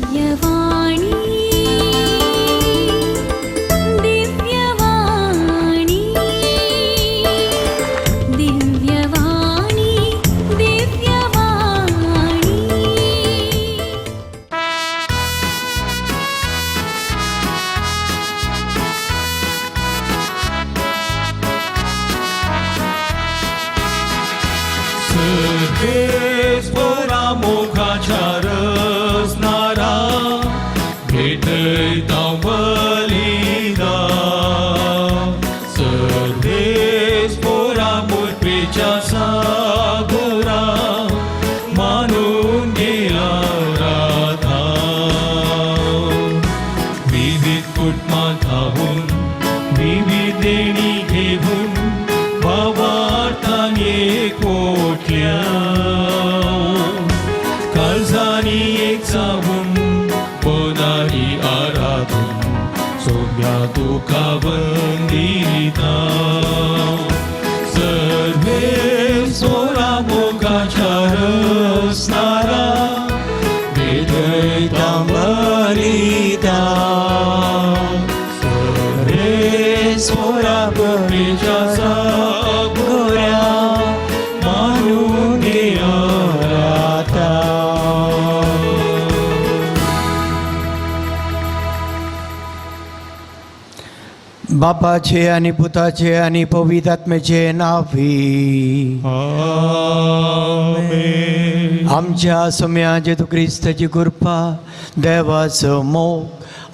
दिव्यवाणी दिव्यवाणी दिव्यवाणी दिव्यवाणी. सर्वेस्पोरा मोगाच्या रचणारा भेटयता बलिदान. सर्वेस्पोरा मुरपेच्या सागरा मानून घेया राधा. विविध कुटुंबां धावून विविध देणी घेऊन भावार्थान एकवटल्या, काळजांनी एक जावन मनांनी आराधून सोम्या तुका वंदिता. सर्वेस्पोरा मोगाच्या रचणारा भेटयता बलिदान. सर्वेस्पोरा कृपेच्या सागोऱ्या मानून घेया राता. बापाचे आणि पुताचे आणि पवित्र आत्म्याचे नावी. आमेन. आमच्या सोम्या जेजू क्रिस्ताची कृपा, देवाचो मोग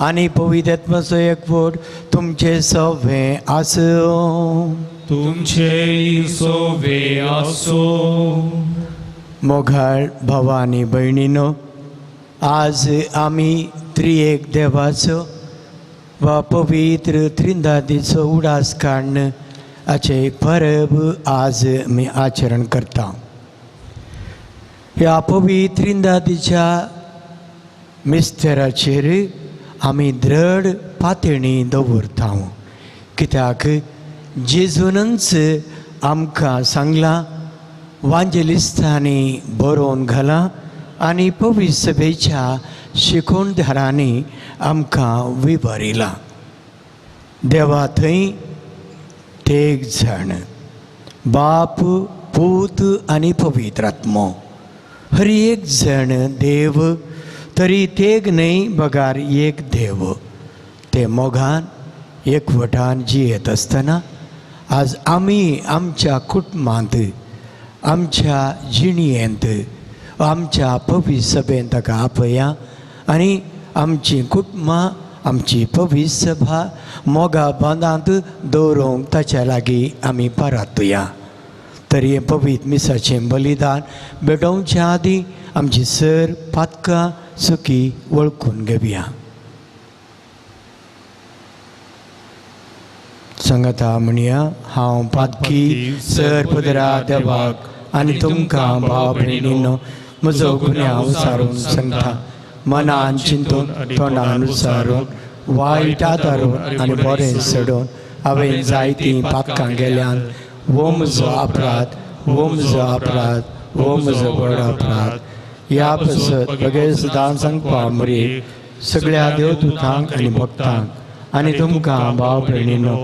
आनी पवित्र आत्म्याचो एकवट तुमचे सवे आसूं. तुमचे सोवे आसो. मोगाळ भावा आनी भयणीनो, आज आमी त्रिएक देवाचो वा पवित्र त्रिंदादीचो उडास काडून हाचें परब आज आमी आचरण करता. ह्या पवित्र त्रिंदादीच्या मिस्तेराचेर आमी दृढ पातणी दवरता, कित्याक जेजूनच आमकां सांगलां, वांजेलिस्तांनी बरोवन घालां आनी पवित्र सभेच्या शिकोवणदारांनी आमकां विवरिलां. देवा थंय तेग जाण बाप, पूत आनी पवित्र आत्मो, हर एक जण देव, तरी तेग न्हय बगार एक देव. ते मोगान एकवटान जियेत आसतना आज आमी आमच्या कुटुंबांत, आमच्या जिणयेंत, आमच्या पवित्र सभेंत ताका आपया आनी आमची कुटुंबां, आमची पवित्र सभा मोगा बांदांत दवरूंक ताच्या लागीं आमी परातुया. तर हें पवित्र मिसाचें बलिदान भेटोवच्या आदीं आमची सर पातकां चुकी वळखून घेवया. सांगाता म्हणया, हांव पातकी सर पदरा देवाक आनी तुमकां भाव भयणीनो म्हजो गुन्यांव सारून सांगता. मनान चिंतून, तोंडान उसारून, वायट आदारून आनी बरें सोडून हांवें जायतीं पातकां गेल्यान. हो म्हजो अपराध, हो म्हजो अपराध, हो म्हजो व्हड अपराध. ह्या पसत बगैर सदां सांगपा मरे सगळ्या देवदूतांक आनी भक्तांक आनी तुमकां भाव भयणीनो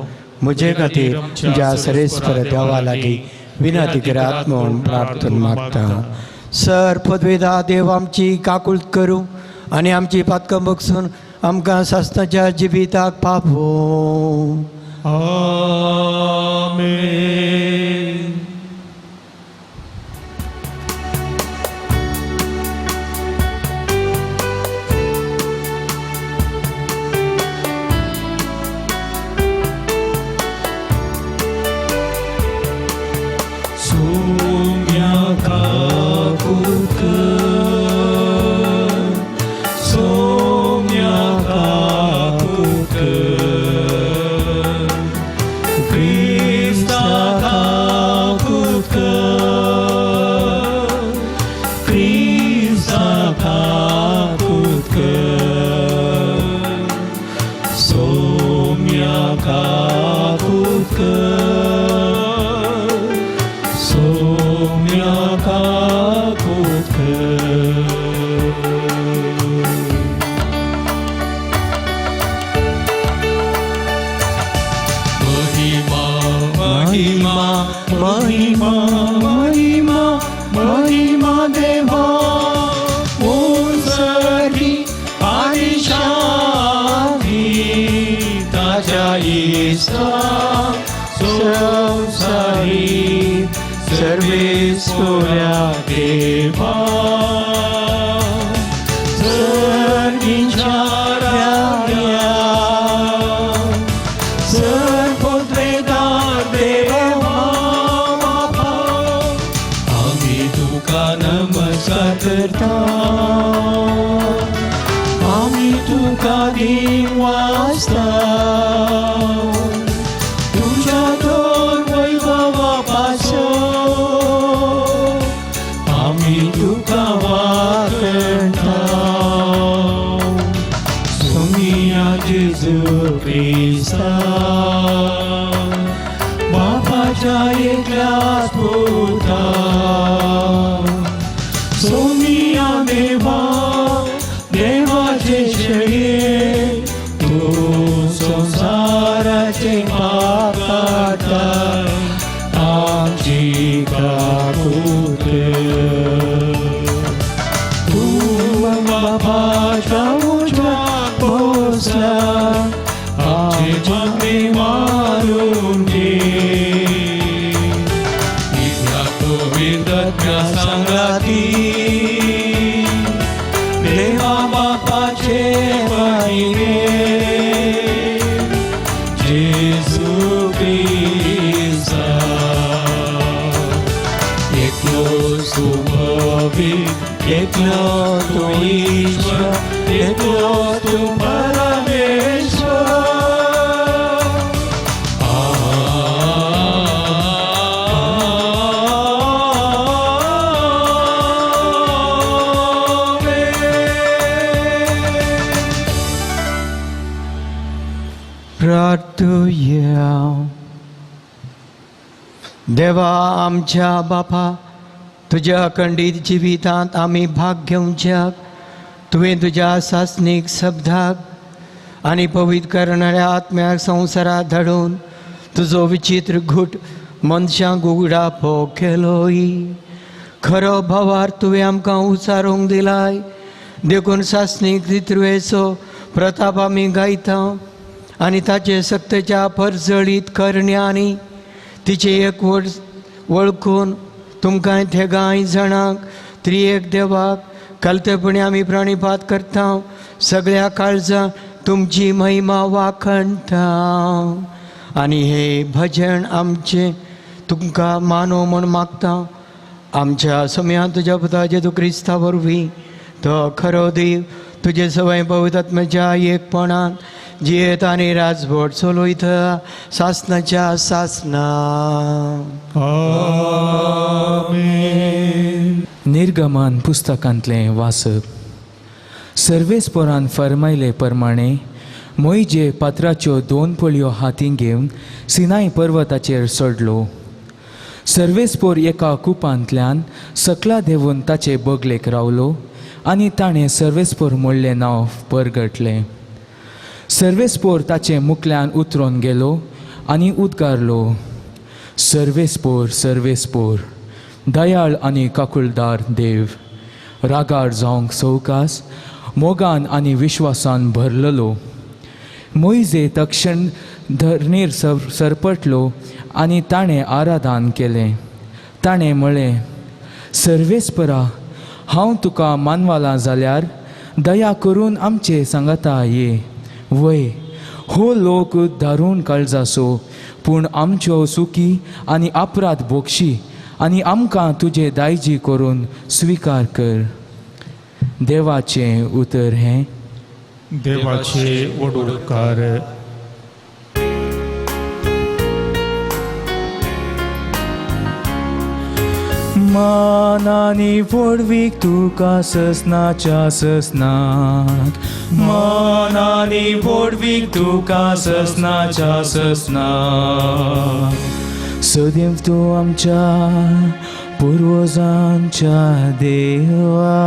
म्हजे खातीर तुमच्या सरेस्पर देवा लागीं विनंती करात म्हूण प्रार्थना मागता. सर पदवेदा देव आमची काकूळत करूं आनी आमची पातकां बगसून आमकां सासणाच्या जिविताक पावोवं. आमेन. सोम्या काकूत कर, सोम्या काकूत कर, क्रिस्ता. क्रिस्ता संसारी सर्वेस्पोऱ्या देवा सर्गींच्या राया सर्वोद्वेदार देवा बापा आमी तुका नमस्कार करता आमी तुका दिवासता तुज्या दोन वैभवा पासो आमी तुका वाकणता सोमिया जेजू क्रिस्ता बापाच्या एकल्याच पुता सोमिया देवा देवाचे शेळये तूं संवसाराचे पाप काडटा आमची काकूत तूं बापाच्या उजव्या बसला आमचे मागणे मारून घे नित्या पवित्र सांगाती देवा बापाचे महिमे जेजू क्रिस्ता एकलो तूं पवित्र एकलो तूं ईश्वर एकलो तूं परमेश्वर. आमेन. प्रार्थुया. देवा आमच्या बापा, तुज्या अखंडीत जिवितांत आमी भाग घेवच्याक तुवें तुज्या सासणीक शब्दाक आनी पवित्र करणाऱ्या आत्म्याक संवसारात धाडून तुजो विचित्र घूट मनशांक उगडापो केलोय. खरो भावार तुवें आमकां उचारूंक दिलाय, देखून सासणीक तितुवेचो प्रताप आमी गायता आनी ताचे सक्तेच्या परजळीत करण्यांनी तिचे एकवट वळखून तुमकां थेगांय जाणांक त्रिएक देवाक कलतेपणी आमी प्रणिपात करता. सगळ्या काळजां तुमची महिमा वाखणता आनी हे भजन आमचें तुमकां मानो म्हूण मागता. आमच्या समयांत तुज्या पुता जेजू क्रिस्ता वरवीं तो खरो देव तुजे सवय पवित्र एकपणान जियेत आनी राजभट चलयता सासनाच्या सासना. आमेन. निर्गमन पुस्तकांतलें वाचप. सर्वेस्पोरान फरमायले प्रमाणे मोयजे पात्राच्यो दोन पळयो हातीं घेवन सिनाय पर्वताचेर चडलो. सर्वेस्पोर एका कुपांतल्यान सकला देंवून ताचे बगलेक रावलो आनी ताणें सर्वेस्पोर म्हणलें नांव परगटलें. सर्वेस्पोर ताचे मुखल्यान उतरोन गेलो आनी उद्गारलो, सर्वेस्पोर सर्वेस्पोर, दयाळ आनी काकुळदार देव, रागार जावंक सवकास, मोगान आनी विश्वासान भरलेलो. मोयजे तक्षण धरणीर सरपटलो आनी ताणें आराधन केलें. ताणें म्हळें, सर्वेस्परा, हांव तुका मानवाला जाल्यार दया करून आमचे सांगाता ये. वय हो लोक दारून काळजासो, पूण आमच्यो सुकी आनी अपराध भोगशी आनी आमकां तुजे दायजी करून स्विकार कर. देवाचें उतर हें. देवाचे व्हड उपकार. मान आनी व्हडवीक तुका ससनाच्या ससनाक, मान आनी व्हडवीक तुका ससनाच्या ससनाक. सदैव तूं आमच्या पुर्वजांच्या देवा,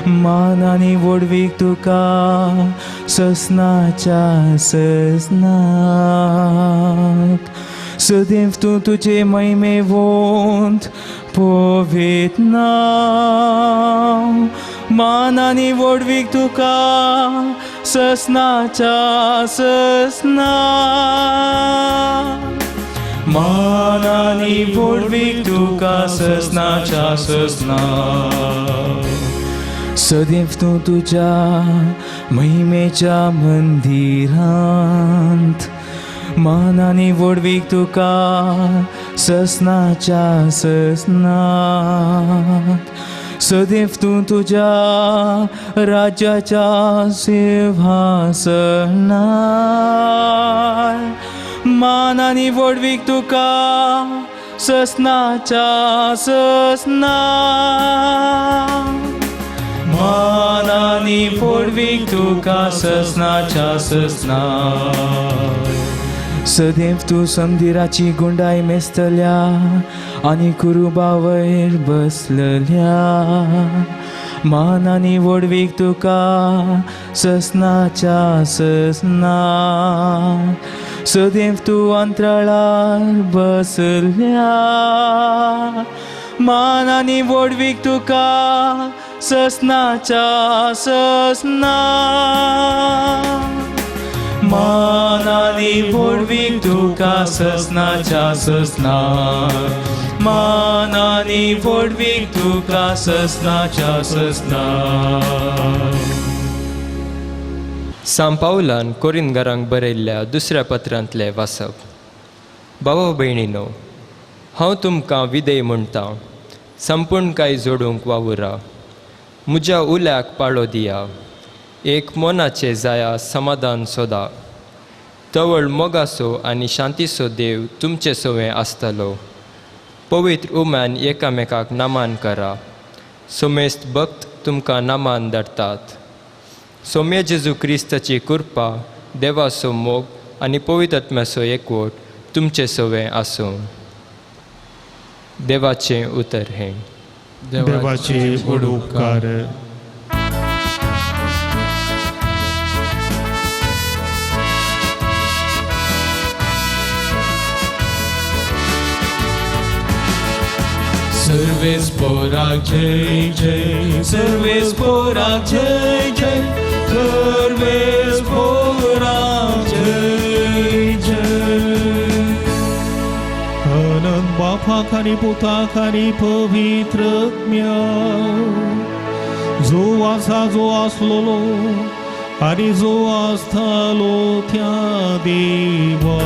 मान आनी व्हडवीक तुका ससनाच्या ससनाक. सदैव तूं तुजे महिमेवंत पवित्र नांव मान आनी व्हडवीक तुका ससनाच्या ससना. मान आनी व्हडवीक तुका ससनाच्या ससना. सदैव तूं तुज्या महिमेच्या मंदिरांत मान आनी व्हडवीक तुका ससनाच्या ससनात. सदैव तूं तुज्या राज्याच्या सिंहासनार मान आनी व्हडवीक तुका ससनाच्या ससना. मान आनी व्हडवीक तुका ससनाच्या ससना. सदैव तूं संदिराची गुंडाय मेजतल्या आनी कुरुबा वयर बसलल्या मान आनी व्हडवीक तुका ससनाच्या ससना. सदैव तूं अंतराळार बसल्या मान आनी व्हडवीक तुका ससनाच्या ससना. मान आनी व्हडवीक तुका ससनाच्या ससना. मान आनी व्हडवीक तुका ससनाच्या ससना. सांव पावलान कोरिंदगारांक बरयल्ल्या दुसऱ्या पत्रांतलें वाचप. भावा भयणीनो, हांव तुमकां विधेय म्हणटा, संपूर्णकाय जोडूंक वावुरा, म्हज्या उल्याक पाळो दिया, एक मनाचें जाया समाधान सोदा. तवळ मोगासो आनी शांतीचो देव तुमचे सवें आसतलो. पवित्र उम्यान एकामेकाक नामान करा. सोमेस्त भक्त तुमकां नामान धाडटात. सोम्या जेजू क्रिस्ताची कृपा, देवाचो मोग आनी पवित्र आत्म्याचो एकवट तुमचे सवें आसूं. देवाचें उतर हें. देवाचे व्हड उपकार. सर्वेस पोराक जय जय, सर्वेस पोराक जय जय, सर्वेस पोराक जय जय. अनंत बापाक आनी पुताक आनी पवित्र आत्म्या, जो आसा जो आसलोलो आनी जो आसतालो त्या देवा.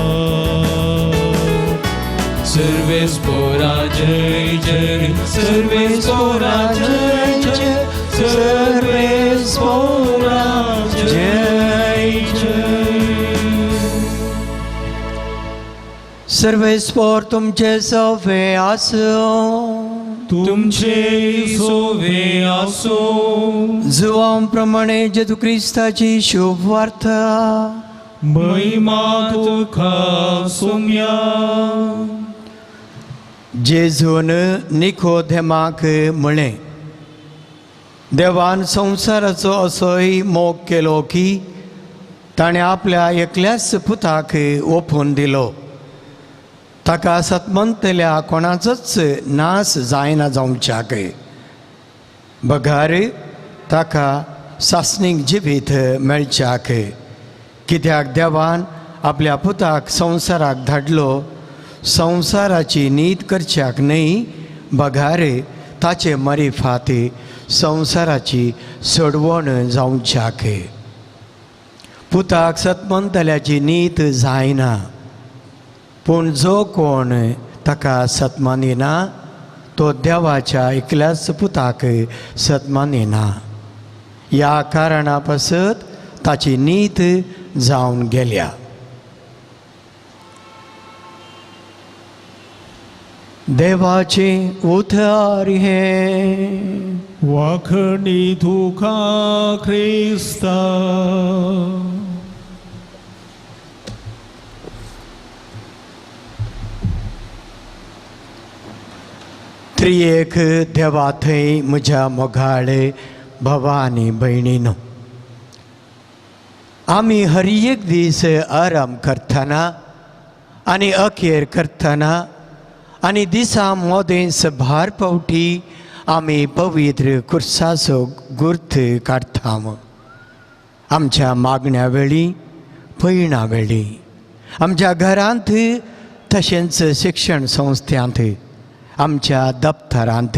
सर्वेस पोरा जय जय, सर्वेस पोरा जय जय, सर्वेस पोरा जय जय. सर्वेस्पोर तुमचे सवे आसूं. तुमचे सोवे आसूं. जुवां प्रमाणे जेजू क्रिस्ताची शुभ वार्ता. महिमा तुका सोम्या. जेजून निकोदेमाक म्हळें, देवान संवसाराचो असोय मोग केलो की ताणें आपल्या एकल्याच पुताक ओपून दिलो, ताका सतमंतल्या कोणाचोच नाश जायना जावच्याक, बगार ताका सासणीक जिवीत मेळच्याक. कित्याक देवान आपल्या पुताक संवसाराक धाडलो, संवसाराची नीत करच्याक न्हय, बगार ताचे मरिफात संवसाराची सोडवण जावच्याक. पुताक सतमंतल्याची नीत जायना, पूण जो कोण ताका सतमानिना तो देवाच्या एकल्याच पुताक सतमानिना. ह्या कारणा पासत ताची नीत जावन गेल्या. देवाचें उतर हें. वाखणी तुका क्रिस्ता. त्रियेक देवा थंय म्हज्या मोगाळे भावा आनी भयणीनो, आमी हर एक दीस आराम करतना आनी अखेर करतना आनी दिसा मोदें सभार पावटी आमी पवित्र कुर्साचो गुर्थ काडटा. आमच्या मागण्या वेळी, पयणा वेळी, आमच्या घरांत तशेंच शिक्षण संस्थ्यांत, आमच्या दप्तरांत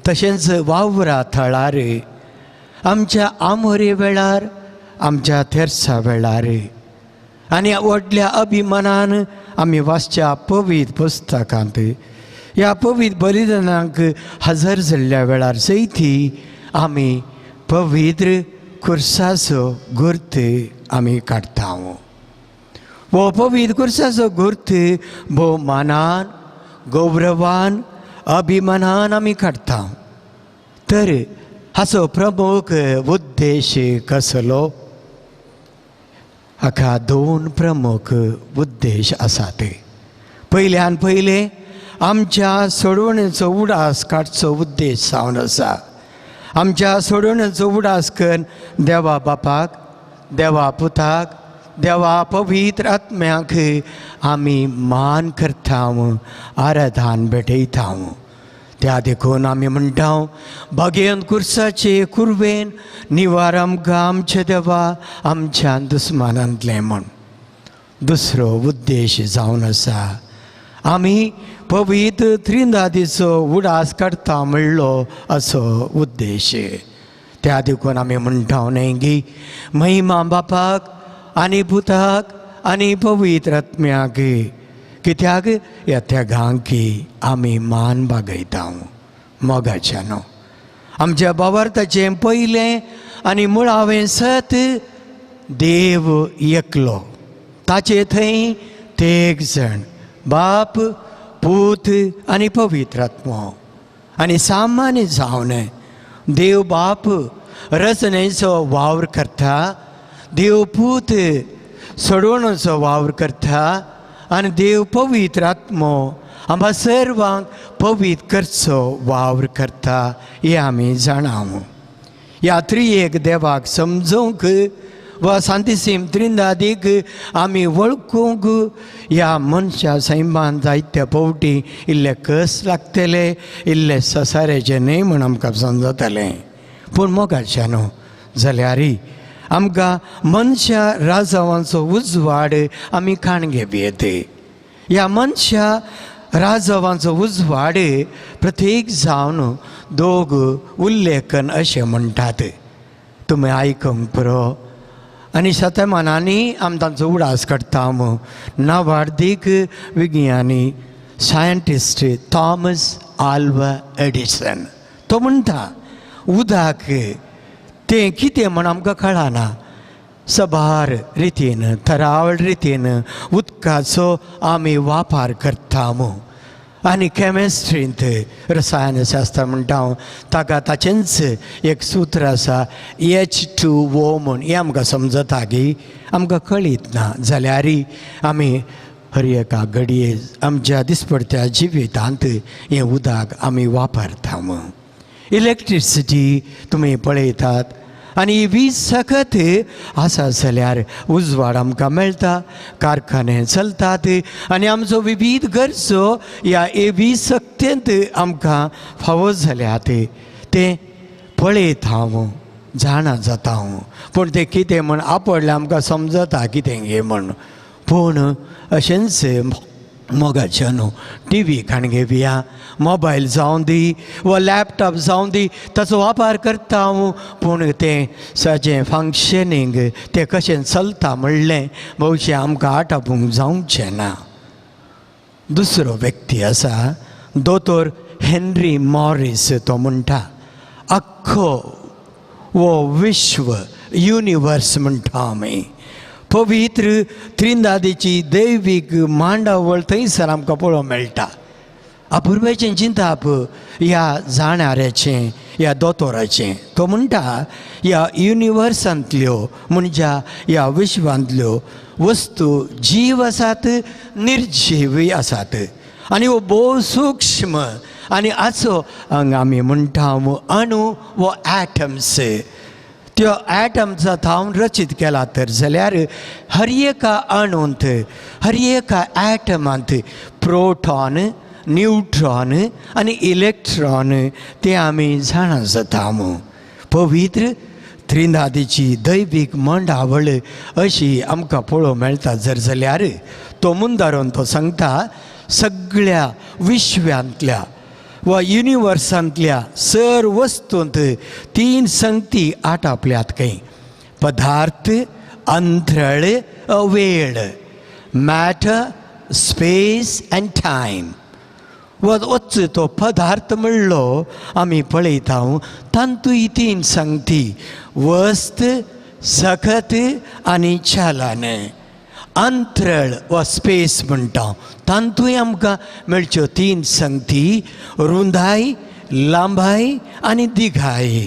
तशेंच वावरा थळार, आमच्या आमोरे वेळार, आमच्या तेर्सा वेळार आनी व्हडल्या अभिमानान आमी वाचच्या पवित्र पुस्तकांत ह्या पवित्र बलिदानाक हजर जाल्ल्या वेळार सयती आमी पवित्र कुर्साचो गुर्त आमी काडटा. हो पवित्र कुर्साचो गुर्त भोव मानान, गौरवान, अभिमानान आमी काडटा. तर हाचो प्रमुख उद्देश कसलो? हाका दोन प्रमुख उद्देश आसात. पयल्यान पयलें आमच्या सोडवणेचो उडास काडचो उद्देश जावन आसा. आमच्या सोडवणेचो उडास करून देवा बापाक, देवा पुताक, देवा पवित्र आत्म्याक आमी मान करता, आराधन भेटयता. त्या देखून आमी म्हणटा, बागेन कुर्साचे कुर्वेन निवार आमकां आमच्या देवा आमच्या दुस्मानांतलें म्हण. दुसरो उद्देश जावन आसा आमी पवित्र त्रिंदादीचो उडास काडटा म्हणलो असो उद्देश. त्या देखून आमी म्हणटा न्हय गी, महिमा बापाक आनी पुताक आनी पवित्र आत्म्याक, कित्याक ह्या त्यागांकी आमी मान बागयता. मोगाच्या न्हू आमच्या बाबार्थाचें पयलें आनी मुळावें सत देव एकलो, ताचे थंय तेग जाण बाप, पूत आनी पवित्र आत्मो. आनी सामान्य जावन देव बाप रचनेचो वावर करता, देव पूत सोडवणेचो वावर करता आनी देव पवित्र आत्मो आमकां सर्वांक पवित्र करचो वावर करता हें आमी जाणा. ह्या त्रियेक देवाक समजूंक वा सांतिसीम त्रिंदादीक आमी वळखूंक ह्या मनशा सैमान जायते फावटी इल्ले कस लागतले, इल्ले ससाऱ्याचें न्हय म्हूण आमकां समजतलें. पूण मोगाच्या न्हू जाल्यार आमकां मनशा राजावांचो उजवाड आमी खाण घेवयेत. ह्या मनशा राजावांचो उजवाड प्रत्येक जावन दोग उल्लेखन अशें म्हणटात. तुमी आयकूंक पुरो आनी शतमानांनी आमी तांचो उडास काडटा. नावार्दीक विज्ञानी सायंटिस्ट थॉमस आल्वा एडिसन तो म्हणटा, उदक तें कितें म्हण आमकां कळना, सबार रितीन थरावळ रितीन उदकाचो आमी वापर करता. आनी केमिस्ट्रींत रसायनशास्त्र म्हणटा हांव ताका ताचेंच एक सूत्र आसा H2O म्हूण. हें आमकां समजता की आमकां कळीत ना जाल्यार आमी हर एका घडये आमच्या दिसपडत्या जिवितांत हें उदक आमी वापरता. इलेक्ट्रिसिटी तुमी पळयतात आनी ही वीज सकत आसा जाल्यार उजवाड आमकां मेळटा, कारखाने चलतात आनी आमचो विवीध गरजो ह्या हे वीज सक्तेंत आमकां फावो जाल्यात तें पळयत हांव, जाणा जाता हांव. पूण तें कितें म्हण आपडलें आमकां समजता कितें गे म्हण. पूण अशेंच मोगाचें न्हू टी व्ही खाण घेवया, मोबायल जावं दी वा लॅपटॉप जावं दी, ताचो वापर करता हांव. पूण तें ताचें फंक्शनींग तें कशें चलता म्हणलें भोवशें आमकां आटापूंक जावचें ना. दुसरो व्यक्ती आसा दोतोर हेनरी मॉरीस. तो म्हणटा आख्खो हो विश्व युनिवर्स म्हणटा आमी पवित्र त्रिंदादीची दैवीक मांडावळ थंयसर आमकां पळोवंक मेळटा. अपुर्वेचें चिंताप ह्या जाणाऱ्याचें, ह्या दोतोराचें. तो म्हणटा ह्या युनिवर्सांतल्यो म्हणजे ह्या विश्वांतल्यो वस्तू जीव आसात, निर्जीवी आसात आनी हो भोव सूक्ष्म आनी आचो हांगा आमी म्हणटा अणू वो एटम्स. त्यो एटम्सा थावन रचीत केला तर जाल्यार हर एका अणूंत, हर एका एटमांत प्रोटॉन, न्यूट्रॉन आनी इलेक्ट्रॉन ते आमी जाणा जाता. पवित्र त्रिंदादीची दैवीक मंडावळ अशी आमकां पळोवंक मेळटा. जर जाल्यार तो मुंदारून तो सांगता सगळ्या विश्वांतल्या वा युनिवर्सांतल्या सर वस्तूंत तीन संगती आटापल्यात खंय, पदार्थ, अंतरळ, वेळ, मॅटर, स्पेस अँड टायम. वच तो पदार्थ म्हणलो आमी पळयता तातूंय तीन संगती, वस्त, सखत आनी चलन. अंतरळ वा स्पेस म्हणटा तातूंय आमकां मेळच्यो तीन संगती, रुंदाय, लांबाय आनी दिघाय.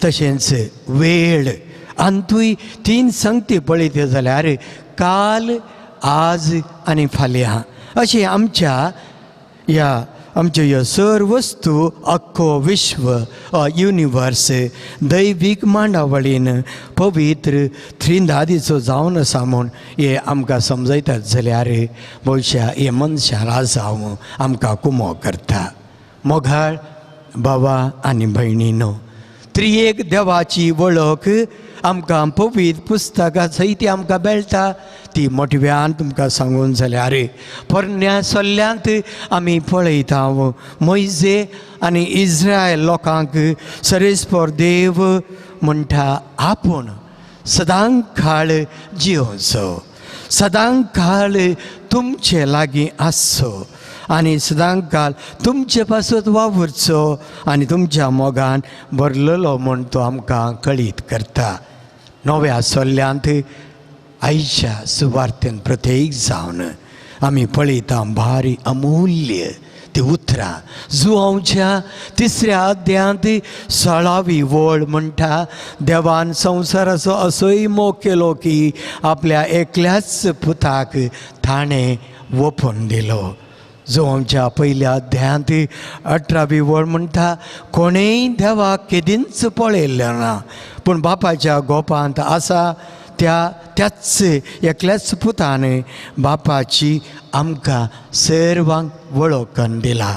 तशेंच वेळ आंतूय तीन संगती पळयत जाल्यार काल, आज आनी फाल्यां अशें आमच्या ह्या आमच्यो ह्यो सर वस्तू अख्खो विश्व युनिवर्स दैवीक मांडावळीन पवित्र त्रिंदादीचो जावन आसा म्हूण हे आमकां समजयतात जाल्यार भोवशा हे मनशां राजांव आमकां कुमो करता. मोगाळ बाबा आनी भयणीनो, त्रियेक देवाची वळख आमकां पवित्र पुस्तकां सयत आमकां मेळटा. ती मोटव्यान तुमकां सांगून जाल्यार पोरण्या सल्ल्यांत आमी पळयता मोयजे आनी इस्रायल लोकांक सरेस्पर देव म्हणटा आपूण सदां काळ जियोवचो, सदां काळ तुमचे लागीं आसचो आनी सदां काळ तुमचे पासत वावुरचो आनी तुमच्या मोगान भरलेलो म्हूण तो आमकां कळीत करता. नव्या सल्ल्यांत आयच्या सुवार्थेन प्रत्येक जावन आमी पळयता भारी अमूल्य ती उतरां. जुवांवच्या तिसऱ्या अध्यांत 16वी वळ म्हणटा देवान संवसाराचो असोय मोग केलो की आपल्या एकल्याच पुताक ताणें वोपून दिलो. जुवांवच्या पयल्या अध्यायांत 18वी वळ म्हणटा कोणेय देवाक केदींच पळयल्लें ना, पूण बापाच्या गोपांत आसा त्या त्याच एकल्याच पुतान बापाची आमकां सर्वांक वळखन दिला.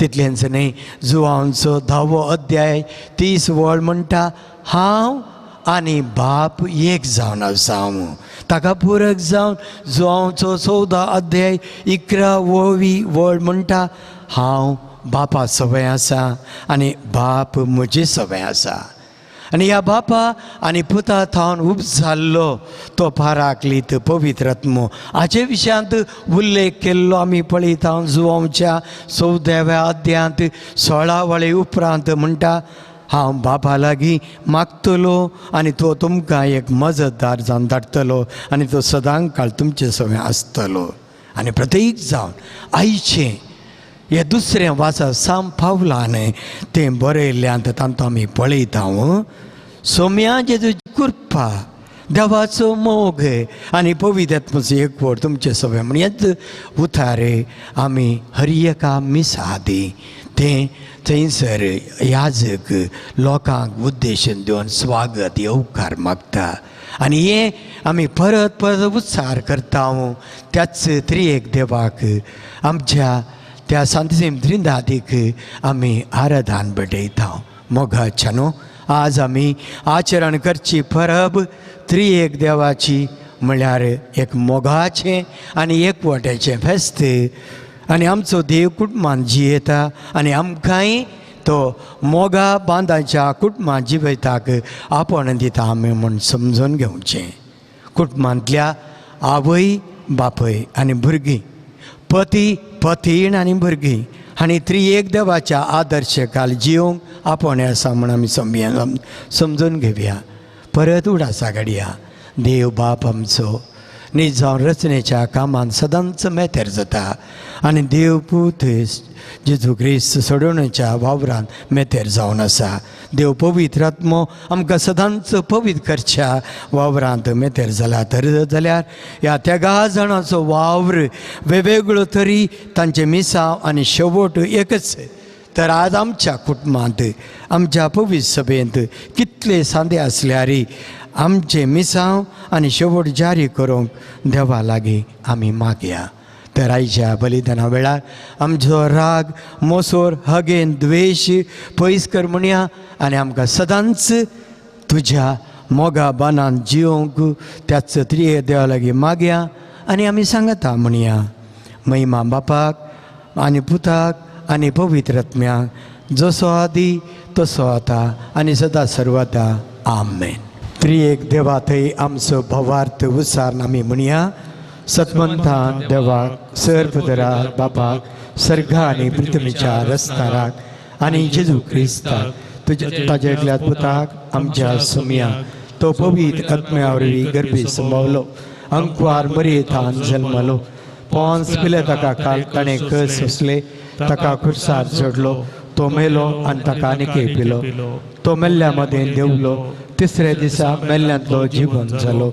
तितलेंच न्हय, जुवांचो 10वो अध्याय 30 वळ म्हणटा हांव आनी बाप एक जावन आसा. ताका पुरक जावन जुवांचो 14 अध्याय 11 वोवी वळ म्हणटा हांव बापा सवय आसा आनी बाप म्हजे सवय आसा. आनी ह्या बापा आनी पुता थावन उब जाल्लो तो पाराकलीत पवित्र आत्मो हाचे विशयांत उल्लेख केल्लो आमी पळयता. जुवांवच्या 14व्या अध्यांत 16 वळे उपरांत म्हणटा हांव बापा लागीं मागतलो आनी तो तुमकां एक मजतदार जावन धाडटलो आनी तो सदां काळ तुमचे सवय आसतलो. आनी प्रत्येक जावन आयचें हे दुसरें वाचा साम पावलान तें बरयल्ल्यान तांतूं आमी पळयता सोम्या जेजू कृपा, देवाचो मोग आनी पवित्र आत्म्याचो एकवट तुमचे सवय म्हण हेच उतारे आमी हर एका मिसा आदी तें थंयसर याजक लोकांक उद्देशन दिवन स्वागत येवकार मागता आनी हें आमी परत परत उत्सार करता. त्याच त्रियेक देवाक आमच्या त्या सांतिसीम त्रिंदादीक आमी आराधन भेटयता. मोगाच्या न्हू आज आमी आचरण करची परब त्रियेक देवाची म्हळ्यार एक मोगाचें आनी एकवट्याचें फेस्त आनी आमचो देव कुटुंबान जियेता आनी आमकांय तो मोगा बांदाच्या कुटुंबान जिवयताक आपोवन दिता आमी म्हूण समजून घेवचें. कुटुंबांतल्या आवय बापय आनी भुरगीं, पती पतीण आनी भुरगीं आनी त्रियेक देवाच्या आदर्श काल जिवंक आपोवणें आसा म्हूण आमी समजून घेवया. परत उडासा घडया देव बाप आमचो नीज जावन रचनेच्या कामान सदांच मेतेर जाता आनी देव पूत जेजू क्रिस्त सोडोवण्याच्या वावरान मेतेर जावन आसा. देव पवित्र आत्मो आमकां सदांच पवित्र करच्या वावरांत मेतेर जाला. तर जाल्यार ह्या तेगा जाणांचो वावर वेगवेगळो तरी तांचें मिसांव आनी शेवट एकच. तर आज आमच्या कुटुंबांत आमच्या पवित्र सभेंत कितले सांदे आसल्यारय आमचें मिसांव आनी शेवट जारी करूंक देवा लागीं आमी मागया. तर आयच्या बलिदाना वेळार आमचो राग मोसोर हगेन द्वेश पयस कर म्हणया आनी आमकां सदांच तुज्या मोगा बानान जिवंक त्याच त्रिये देवा लागीं मागया आनी आमी सांगता म्हणया महिमा बापाक आनी पुताक आनी पवित्र आत्म्याक जसो आदी तसो आतां आनी सदां सर्वदा आमेन. त्रियेक देवा थंय आमचो भवार्थ उसार आमी म्हणया सतमंतान देवाक सर्वदरा बापाक सर्गा आनी पृथ्वीच्या रस्ताराक आनी जेजू क्रिस्ताक तुज्या ताज्या एकल्या पुताक आमच्या सुमया तो पवित्र आत्म्या वरवीं गर्भी संभवलो अंकवार मरियेथान जल्मलो पोन्स पिले ताका काल ताणें कस सोंसले ताका खुर्सार जोडलो तो मेलो आनी ताका आनीक पिलो तो मेल्ल्या मदें देंवलो तिसऱ्या दिसा मेल्ल्यांतलो जिवन जालो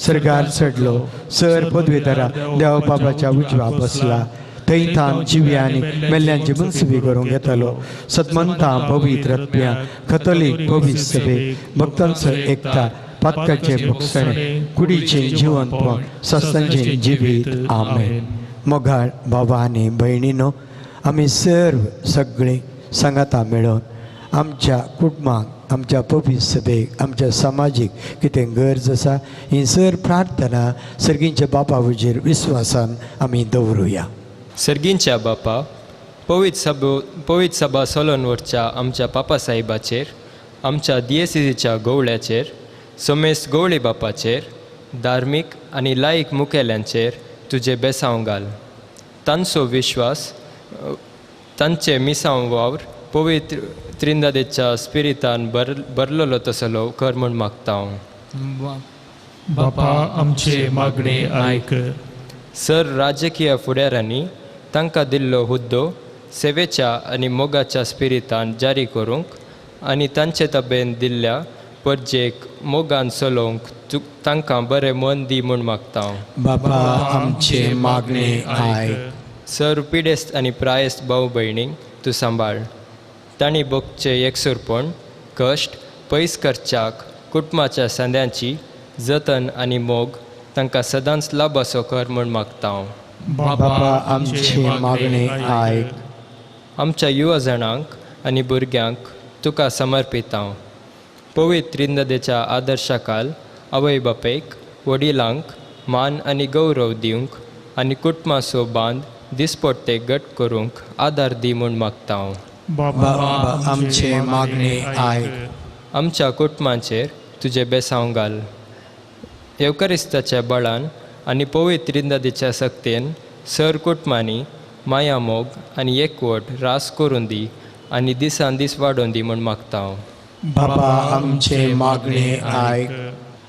सर्गार चडलो सर पदवीधरा देव बाबाच्या उजवा बसला थंय थान जिव्या आनी मेल्ल्यांची मुनसुबी करूंक येतालो. सतमंता पवित्र आत्म्या कथोलीक पवित्र सभे भक्तांचो एकता पातकाचे भोगसणे कुडीचें जिवनपण सस्तांचें जिवीत आमेन. मोगाळ बाबा आनी भयणीनो आमी सर्व सगळीं सांगाता मेळोवन आमच्या कुटुंबाक आमच्या पवित्र सभेक आमच्या समाजीक कितें गरज आसा ही सर प्रार्थना सर्गींच्या बापा वजेर विस्वासान आमी दवरुया. सर्गींच्या बापा पवित्र सभा सोलोन वरच्या आमच्या पापा साहेबाचेर आमच्या दियेसिजीच्या गवळ्याचेर सोमेस गवळी बापाचेर धार्मीक आनी लायक मुखेल्यांचेर तुजें बेसांव घाल. तांचो विश्वास तांचे मिसांव वावर पवित्र त्रिंदादेच्या स्पिरितान भरलेलो तसलो कर म्हूण मागता हांव. बापा आमचे मागणे आयक. सर राजकीय फुडाऱ्यांनी तांकां दिल्लो हुद्दो सेवेच्या आनी मोगाच्या स्पिरितान जारी करूंक आनी तांचे तबेन दिल्ल्या परजेक मोगान चलोवंक तांकां बरें मन दी म्हूण मागता हांव. बाबा आमचे मागणे आयक. सर पिडेस्त आनी प्रायस्त भाव भयणींक तूं सांबाळ. तांणी भोगचें एकसुरपण कश्ट पयस करच्याक कुटुंबाच्या सांद्यांची जतन आनी मोग तांकां सदांच लाबासो कर म्हूण मागता हांव. बाबा आमचे मागणे आयक. आमच्या युवा जाणांक आनी भुरग्यांक तुका समर्पित हांव. पवित्र त्रिंददेच्या आदर्शा खाल आवय बापायक वडिलांक मान आनी गौरव दिवंक आनी कुटुंबाचो बांद दिसपट्टे घट करूंक आदार दी म्हूण मागता हांव. बाबा आमचे मागणे आयक. आमच्या कुटुंबाचेर तुजें बेसांव घाल. येवकरिस्ताच्या बळान आनी पवित्र त्रिंदादेच्या सक्तेन सर कुटुंबांनी माया मोग आनी एकवट रास करून दी आनी दिसान दीस वाडोवन दी म्हूण मागता हांव. बाबा आमचे मागणे आयक.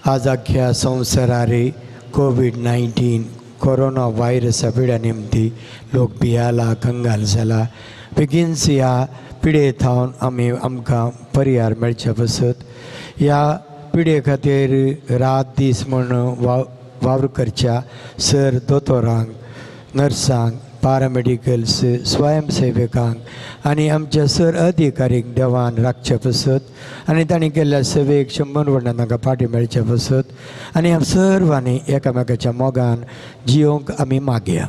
आज अख्ख्या संवसारारे कोवीड-19 कोरोना व्हायरसा पिड्या निमती लोक भियाला कंगाल जाला. बेगीनच ह्या पिडे थावन आमी आमकां परिहार मेळचे पसत ह्या पिडे खातीर रात दीस म्हूण वावर करच्या सर दोतोरांक नर्सांक पारामेडिकल्स स्वयंसेवकांक आनी आमच्या सर अधिकारीक देवान राखचे पसत आनी तांणी केल्ल्या सेवेक 100 वर्णां तांकां फाटी मेळचे पसत आनी आम सर्वांनी एकामेकाच्या मोगान जियोंक आमी मागया.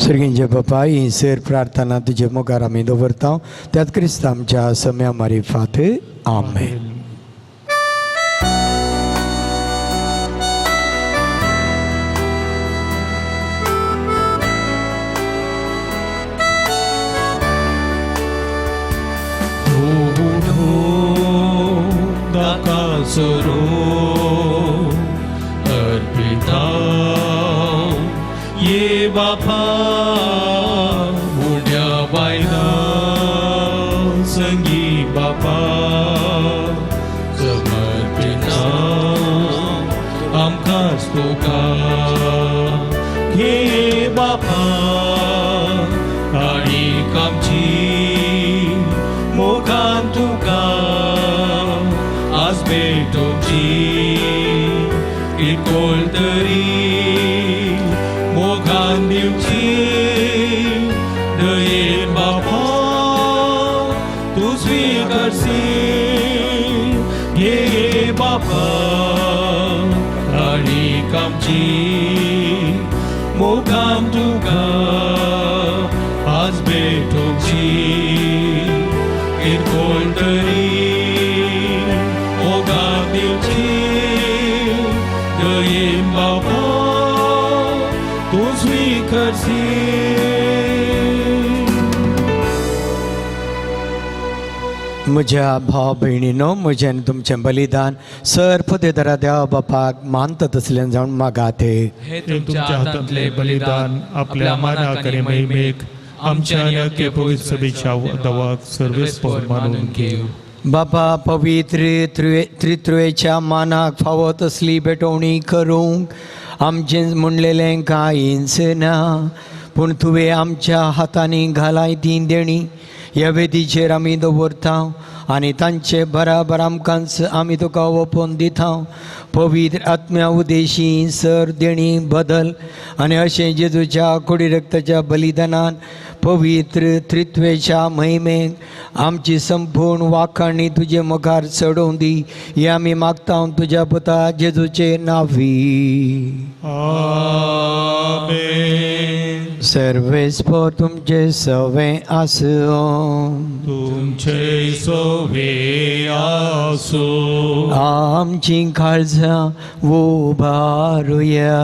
सर्गींचे बापा ही सर प्रार्थना तुजे मुखार आमी दवरता त्याच क्रिस्त आमच्या सम्या मारिफात आमेन. दाकासरो अर्पिता ये बापा उड्या बायला संगी बापा समर्पिता आमकांच तुका घे बापा आनी आमची मोगान तुका आज भेटोवची किरकोळ तरी मोगान दिवची दयेन बापा तूं स्विकारसी घे बापा आनी आमची मोगान तुका आज भेटोवची किरकोळ तरी मोगान दिवची दयेन बाबा तूं स्विकारशी. म्हज्या भाव भयणीनो, म्हजें आनी तुमचें बलिदान सर पदेदरा देवा बापाक मानता तसलें जावन मागाते. हे ते तुमच्या हातांतले बलिदान आपल्या मानाक आनी महिमेक आमच्या आनी अख्खे पवित्र सभेच्या दवाक सर्वेस्पर मानून घेव. बापा पवित्र त्रित्वेच्या मानाक फावो तसली भेटवणी करूंक आमचें म्हणलेलें कांयच ना, पूण तुवें आमच्या हातांनी घालाय ती देणी ह्या वेदीचेर आमी दवरता आनी तांचे बराबर आमकांच आमी तुका ओपोवन दिता. पवित्र आत्म्या उदेशी सर देणी बदल आनी अशें जेजूच्या कुडी रक्ताच्या बलिदानान पवित्र त्रित्वेच्या महिमेक आमची संपूर्ण वाखाणी तुजे मुखार चडोवन दी, हें आमी मागता तुज्या पुता जेजूचे नांवी. आमेन. सर्वेस्पर तुमचे सवे आसूं. तुमचे सवे आसूं. आमची काळजां उबारुया.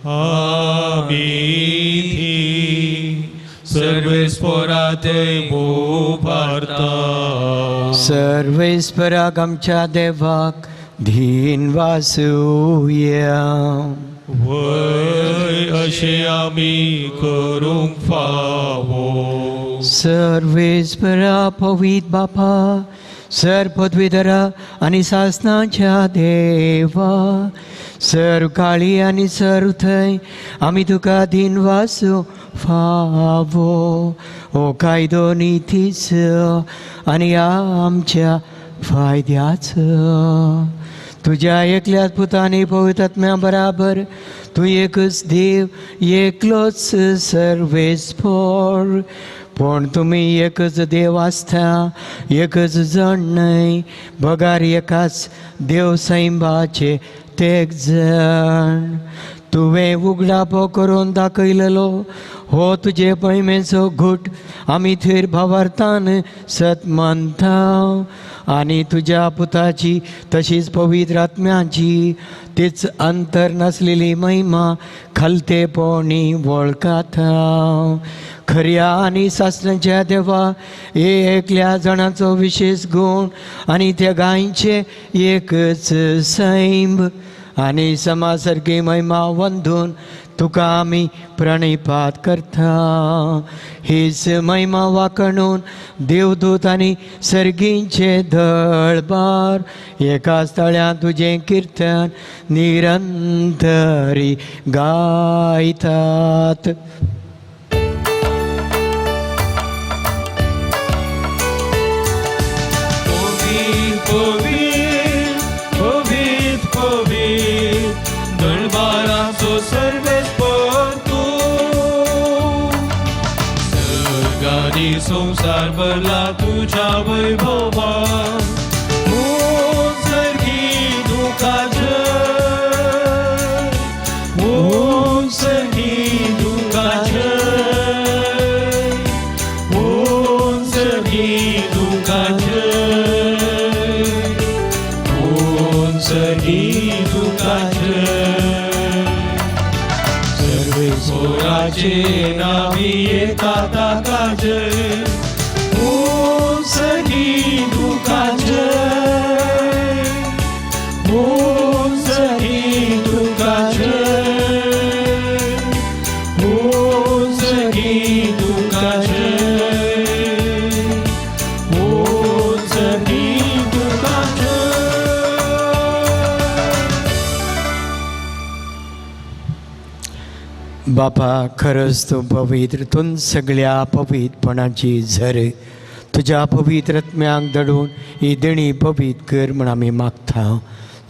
आमी सर्वेस्पराते उबारता. सर्वेस्पराक आमच्या देवाक धीन वासूया. वय अशें आमी करूंक फावो. सर्वेस्परा पवित्र बापा, सर पदवीधरा आनी सासनाच्या देवा, सर काळी आनी सर थंय आमी तुका धीन वासू फावो. हो कायदो नितीचो आनी आमच्या फायद्याचो. तुज्या एकल्याच पुतांनी पवित्र आत्म्या बराबर तूं एकच देव, एकलोच सर्वेस्पर. पूण तुमी एकच देव आसता, एकच जण न्हय, बगार एकाच देव सैंबाचे तेग जण. तुवें उगडापो करून दाखयलेलो हो तुजे पैमेचो घूट आमी थंय भावार्थान सत मानता आनी तुज्या पुताची तशीच पवित्र आत्म्याची तीच अंतर नासलेली महिमा खालतेपणी वळखाता. खऱ्या आनी सासणाच्या देवा, एकल्या जाणाचो विशेश गूण आनी त्या गायचे एकच सैंब आनी समासारकी महिमा वंदून तुका आमी प्रणिपात करता. हीच महिमा वाखणून देवदूत आनी सर्गींचे दळबार एका स्थळ्यांत तुजें किर्तन निरंतरी गायतात. पवित्र पवित्र दळबाराचो सर्वेस्पर तूं, सर्गांनी संवसार भरला तुज्या वैभवान. सर्गी तुका जय, सर्गी तुका जय, सर्गी तुका जय, सर्गी तुका जय. सर्वेस्पराचे नावी येता ताका जय, सर्गी तुका जय, सर्गी तुका जय, सर्गी तुका जय, सर्गी तुका जय. बापा, खरंच तूं पवित्र, तूं सगळ्या पवित्रपणाची झर. तुज्या पवित्र आत्म्याक धाडून ही देणी पवित्र कर म्हूण आमी मागता.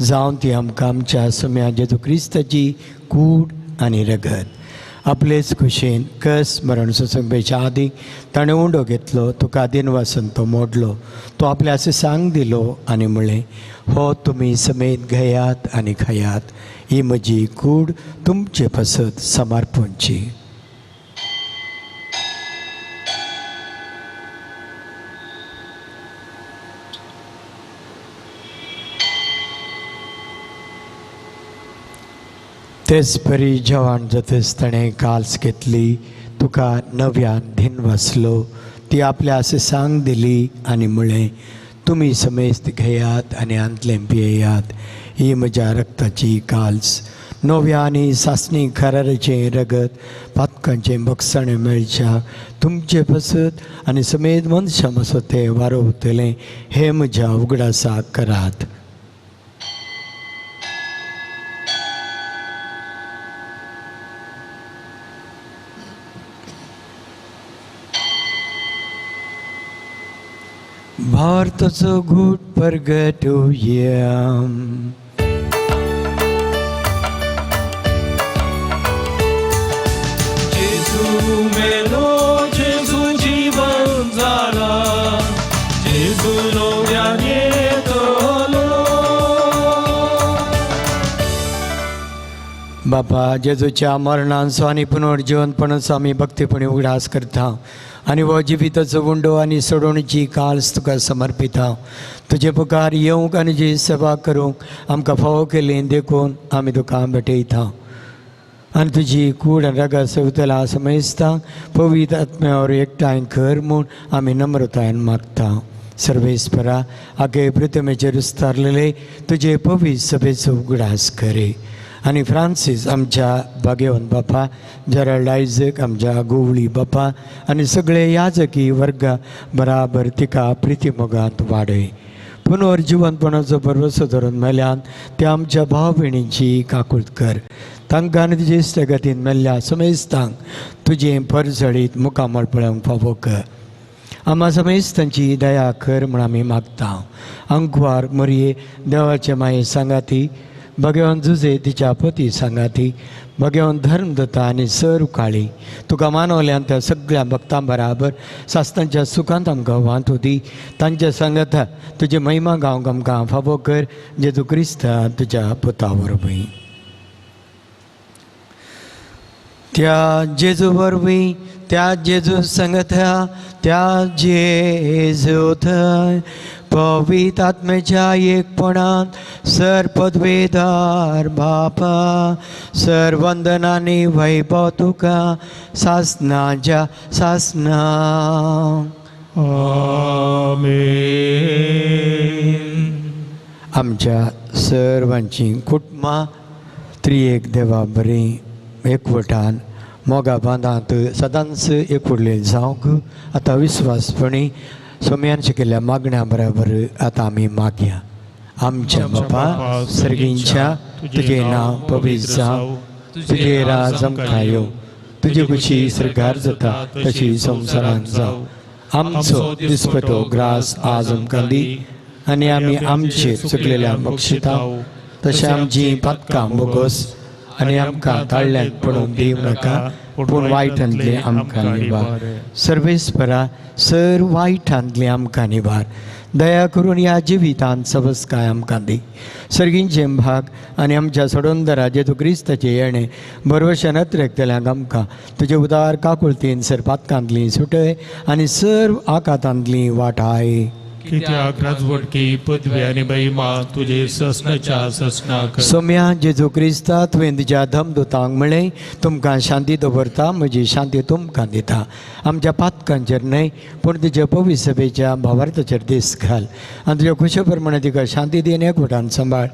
जावन ती आमकां आमच्या सुम्या जेजू क्रिस्ताची कूड आनी रगत आपलेच खुशेन कस मरण सोंपेच्या आदी ताणें उंडो घेतलो, तुका दिनवासन तो मोडलो, तो आपल्या सांग दिलो आनी म्हळें, हो तुमी समेत घेयात आनी खायात, ही म्हजी कूड तुमचे पासत समर्पणची. तेच परी जेवण जातच ताणें काल्स घेतली, तुका नव्यान धिन वासलो, ती आपल्या सांग दिली आनी म्हळें, तुमी समेस्त घेयात आनी आंतलें पियेयात, ही म्हज्या रक्ताची काल्स, नव्या आनी सासणी खराराचें रगत पातकांचें बक्षाणें मेळच्या तुमचे पसत आनी समेत मनशां पासत तें वारोवतलें, हें म्हज्या उगडासाक करात. भारताचो घूट परगटुया. जेजू मेलो, जेजू जीवन जाला, जेजू नव्यान येतलो. बापा, जेजूच्या मरणांचो आनी पुनर्जीवनपणाचो आमी भक्तीपणी उगडास करता आनी हो जिविताचो उंडो आनी सोडोवणेची काल्स तुका समर्पिता. तुजे मुखार येवंक आनी तुजी सेवा करूंक आमकां फावो केली देखून आमी तुका भेटयता आनी तुजी कूड आनी रगत सेवतला समजता पवित्र आत्म्यावर एकठांय कर म्हूण आमी नम्रतायेन मागता. सर्वेस्परा, आगे प्रतिमेचेर उस्तारलेले तुजे पवित्र सभेचो उगडास करे आनी फ्रांसीस आमच्या भाग्यवंत बापा, जेराल्ड आयजक आमच्या गोवळी बापा आनी सगळे याजकी वर्गा बराबर तिका प्रितीमोगांत वाडय. पुनर्जिवनपणाचो भरवसो धरून मेल्यान त्या आमच्या भाव भयणींची काकूळत कर. तांकां आनी तुजे इश्टगतीन मेल्ल्या समेस्तांक तुजें परजळीत मुखामळ पळोवंक फावो कर. आमा समेस्तांची दया कर म्हूण आमी मागता. अंकवार मोरये देवाचे माये सांगाती, भगवान जुजे तिच्या पती सांगाती, भगवान धर्मदत्ता आनी सर काळी तुका मानवल्यान त्या सगळ्या भक्तां बराबर सास्तांच्या सुखांत आमकां वांटू दी. तांच्या सांगाता तुजी महिमा गावंक आमकां फावो कर, जेजू क्रिस्ता तुज्या पुता वरवीं. त्या जेजू वरवीं, त्या जेजू सांगता, त्या जेजू थंय पवित्र आत्म्याच्या एकपणांत सर पदवेदार बापा, सर वंदनांनी वैभव तुका सासनाच्या सासना. आमेन. आमच्या सर्वांची कुटुंबां त्रिएक देवा बरी एकवटान मोगा बांदांत सदांच एकवटले जावंक आतां विस्वासपणी सोम्यान शिकिल्ल्या मागण्या बराबर आतां आमी मागया. आमच्या बापा सर्गींच्या, तुजें नांव पवित्र जावं, तुजें राज आमकां येवं, तुजी खुशी सरकार जाता तशी संवसारांत जावं. आमचो दिसपटो ग्रास आज आमकां दी आनी आमी आमचेर चुकलेल्या बक्षिता तशें आमची पातकां बोगोस आनी आमकां ताळ्यांत पडूंक दिवं नाका, पूण वायटांतलें आमकां निवार. सर्वेस्परा, सर वायटांतलें आमकां निवार. दया करून ह्या जिवितांत सबसकाय आमकां दी. सर्गींचे भाग आनी आमच्या सोडोंदरा जेजू क्रिस्ताचें येणें बरवशान अत्रेकतल्यांक आमकां तुजे उदार काकुळतीन सर पातकांतली सुटय आनी सर्व आकातांतली वाटाय. कित्याक राजवटकी पदवी आनी महिमा तुजे ससनाच्या ससनाक. सोम्या जेजू क्रिस्ता, तुवें तुज्या धमदुतांक म्हळें, तुमकां शांती दवरता, म्हजी शांती तुमकां दिता. आमच्या पातकांचेर न्हय पूण तुज्या पवित्र सभेच्या भावार्थाचेर दीस घाल आनी तुज्या खुशे प्रमाणे तिका शांती दी आनी एकवटान सांबाळ.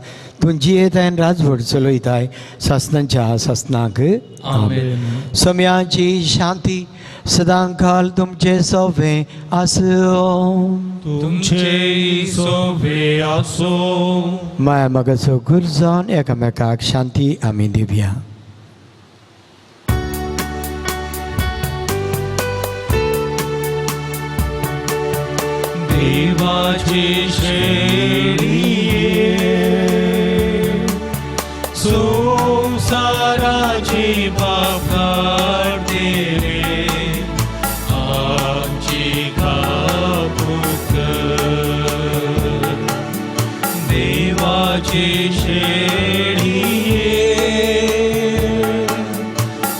तूं जियेताय आनी राजवट चलयताय सासनाच्या सासनाक. आमेन. सोम्याची शांती सदांकाल तुमचे सोवे आसूं. तुमचे सोवे आसूं. माया मगाचो गुर जावन एकामेकाक शांती आमी दिवया. देवाची शेळये संवसाराची पाप देवाचे शेळये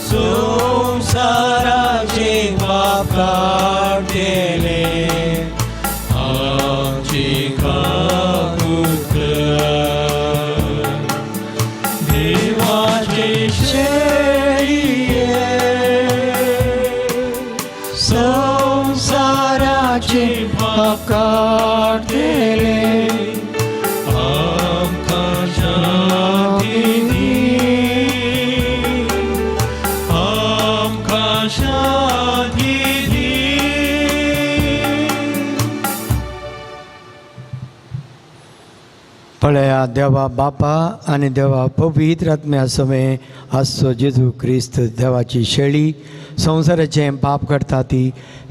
संवसाराचे पाप काडटले आमची काकूत कर. देवाचे शेळये संवसाराचे पाप काडटले आमकां शांती दी, आमकां शांती दी. पळया देवा बापा आनी देवा पवित्र आत्म्या समें आसचो जेजू क्रिस्त देवाची शेळी संवसाराचें पाप करता ती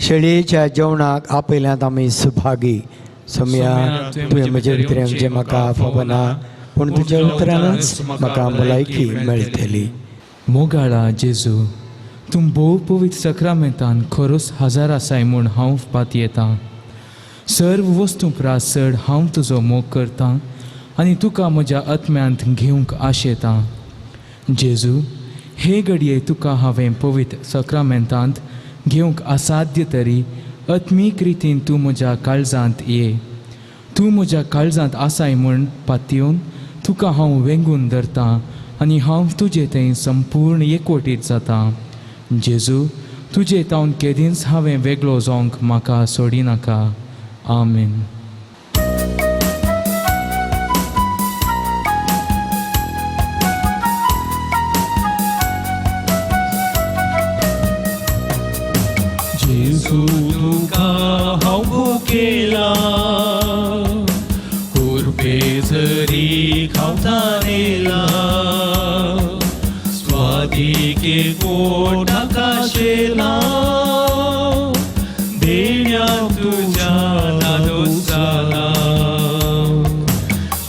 शेळयेच्या जेवणाक आपयल्यांत आमी सुभागी. सोम्या तुवें म्हजे भितर येवचें म्हाका फावना, पूण तुज्या उतरानच म्हाका भलायकी मेळटली. मोगाळा जेजू, तूं भोव पवित्र सक्रामेंतान खरोच हजार आसाय म्हूण हांव पातयेतां. सर्व वस्तू प्रास चड हांव तुजो मोग करतां आनी तुका म्हज्या आत्म्यांत घेवंक आशेतां. जेजू, हे घडये तुका हांवें पवित्र सक्रामेंतांत घेवंक असाध्य तरी आत्मीक रितीन तूं म्हज्या काळजांत ये. तूं म्हज्या काळजांत आसाय म्हूण पातयेवन तुका हांव वेंगून धरतां आनी हांव तुजे थंय संपूर्ण एकवटीत जातां. जेजू, तुजे तावन केदींच हांवें वेगळो जावंक म्हाका सोडिनाका. आमेन. जेजू तुका हांव भुकेला, कुरपे जरी खावतानेला, स्वादिके गोड आकाशेला, देण्या तुज्या नादोस जाला.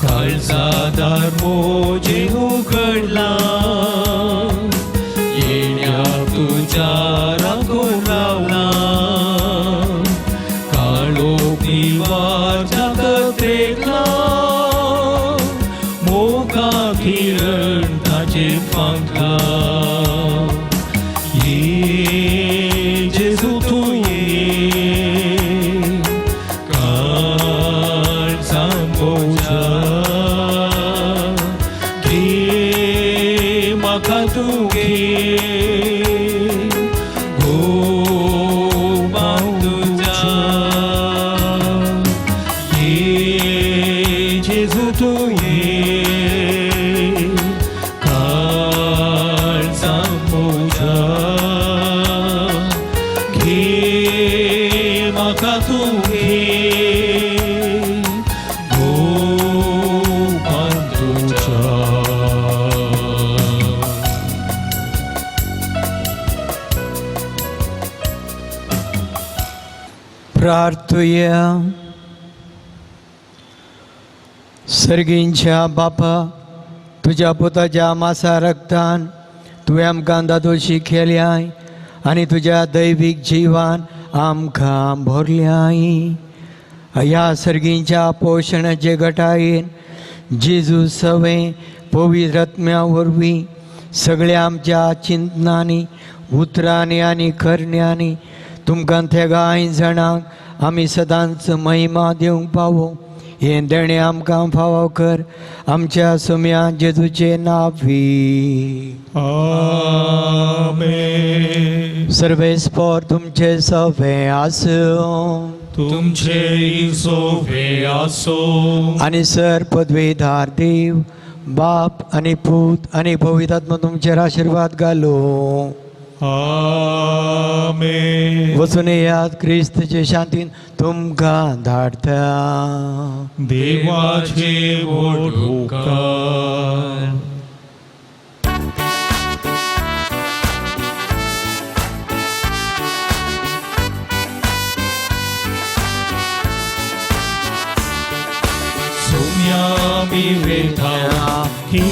काळजादार मोजे उघडला, येण्या तुज्या राखून रावला, काळो दिवाच्या कत्रेकला, मोगा किरण ताचे फांकला. ये जेजू तूं ये, काळजां म्हज्या घे म्हाका तूं घे, गोपां तुज्या. ये जेजू तूं ये, काळजां म्हज्या घे म्हाका तूं घे, गोपां तुज्या. प्रार्थुया. सर्गींच्या बापा, तुज्या पुताच्या मासा रक्तान तुवें आमकां दादोशी केल्याय आनी तुज्या दैवीक जिवान आमकां भरल्याय. ह्या सर्गींच्या पोशणाचे गटायेन जेजू सवें पवित्र आत्म्या वरवीं सगळ्या आमच्या चिंतनांनी, उतरांनी आनी करण्यांनी तुमकां थेगाय जाणांक आमी सदांच महिमा दिवंक पावो हें देणें आमकां फावो कर. आमच्या सुम्या जेजूचे नांवी. आमेन. सर्वेस्पोर तुमचे सवे आसूं. तुमचे सोवे आसो. आनी सर पदवीधार देव बाप आनी पूत आनी पवित्र आत्मा तुमचेर आशिर्वाद घालूं. आमेन. वचून येयात, क्रिस्तचे शांतीन तुमकां धाडटा. देवाचे व्हड उपकार. सोम्या मी वेता ही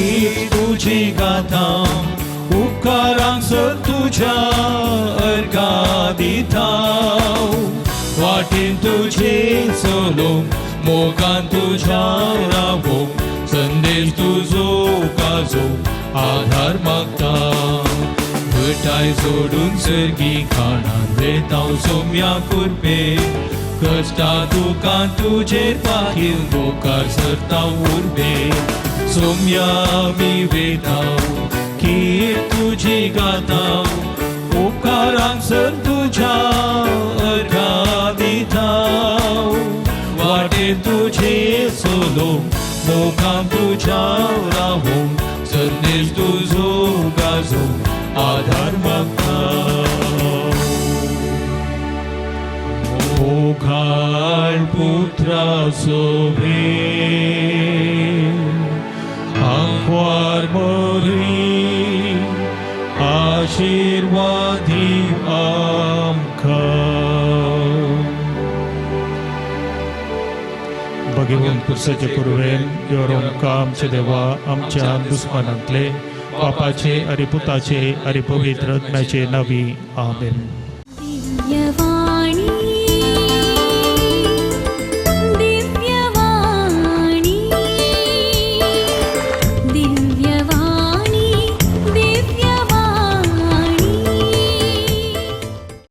तुजी गाथा, उपकारांक सर तुज्या अर्घा दिता. वाटेन तुजे चलोवंक, मोगान तुज्या रावोंक, संद संदेश तुजो गाजो आधार मागता. घटाय जोडून सर्गी खाणान वेताव सोम्या कुरपे, कश्टा दुकान तुजेर पाखील बोकार सरता उर्बे. सोम्या मी वेताव कीर तुजी गाताव, उपकारांक सर तुज्या अर्घा दिताव. वाटे तुझे सोलो मोखान तुझ्या रावूं, संदेश तुजो गाजो आधार मागता. मोखाळ पुत्रा सोभे आंकवार मोरी आशीर्वादी आमकां. भगवंत पुरसाचे कुरवेन योरोमका आमचे देवा आमच्या दुस्मानांतले बापाचे आणि पुताचे आणि पवित्र आत्म्याचे नावी आमेन. दिव्यवाणी.